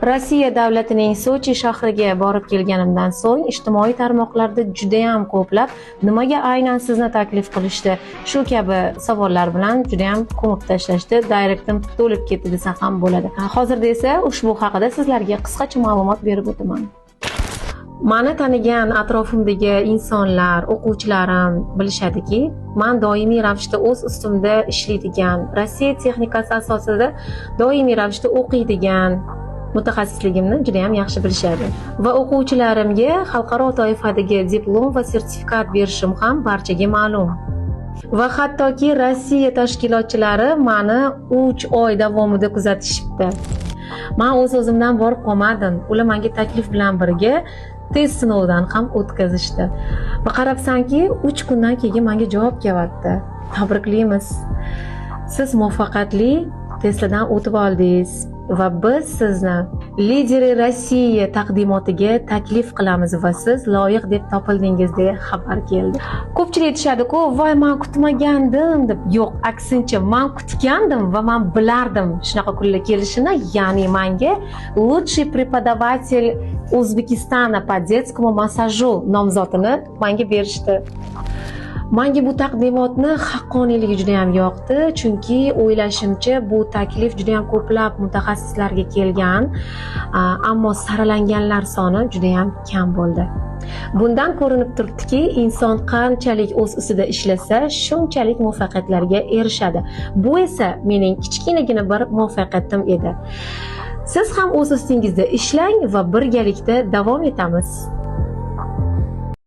Rossiya davlatining Sochi shahriga borib kelganimdan so'ng ijtimoiy tarmoqlarda judayam ko'plab "Nimaga aynan sizni taklif qilishdi?" shu kabi savollar bilan judayam ko'mib tashlashdi. Directim to'lib ketdi desa ham bo'ladi. Hozirda esa ushbu haqida sizlarga qisqacha ma'lumot berib o'taman. Mani tanigan atrofimdagi insonlar, o'quvchilarim bilishadiki, man doimiy ravishda o'z ustimda ishlaydigan, Rossiya texnikasi asosida doimiy ravishda o'qiydigan mutaxassisligimni juda ham yaxshi bilishadi. Va o'quvchilarimga xalqaro toifadagi diplom va sertifikat berishim ham barchaga ma'lum. Va hattoki Rossiya tashkilotchilari mani 3 oy davomida kuzatishibdi. Man o'z o'zimdan borib qolmadim. Ular menga taklif bilan birga test sinovidan ham o'tkazishdi. Va qarabsanki, 3 kundan keyin menga javob kelyapti: "Tabriklaymiz. Siz muvaffaqiyatli testlardan o'tib oldingiz va biz sizni "Лидеры России" taqdimotiga taklif qilamiz va siz loyiq deb topildingiz", deya xabar keldi. Ko'pchilik aytishadi-ku, "Voy, man kutmagandim", deb. Yo'q, aksincha, man kutgandim va man bilardim shunaqa kunlar kelishini, ya'ni menga "Лучший преподаватель Узбекистана по детскому массажу" nomzodini menga berishdi. Manga bu taqdimotni haqqoniyligi juda ham yoqdi, chunki o'ylashimcha, bu taklif juda ham ko'plab mutaxassislarga kelgan, ammo saralanganlar soni juda ham kam bo'ldi. Bundan ko'rinib turibdiki, inson qanchalik o'z ustida ishlasa, shunchalik muvaffaqiyatlarga erishadi. Bu esa mening kichkinagina bir muvaffaqiyatim edi. Siz ham o'z ustingizda ishlang va birgalikda davom etamiz.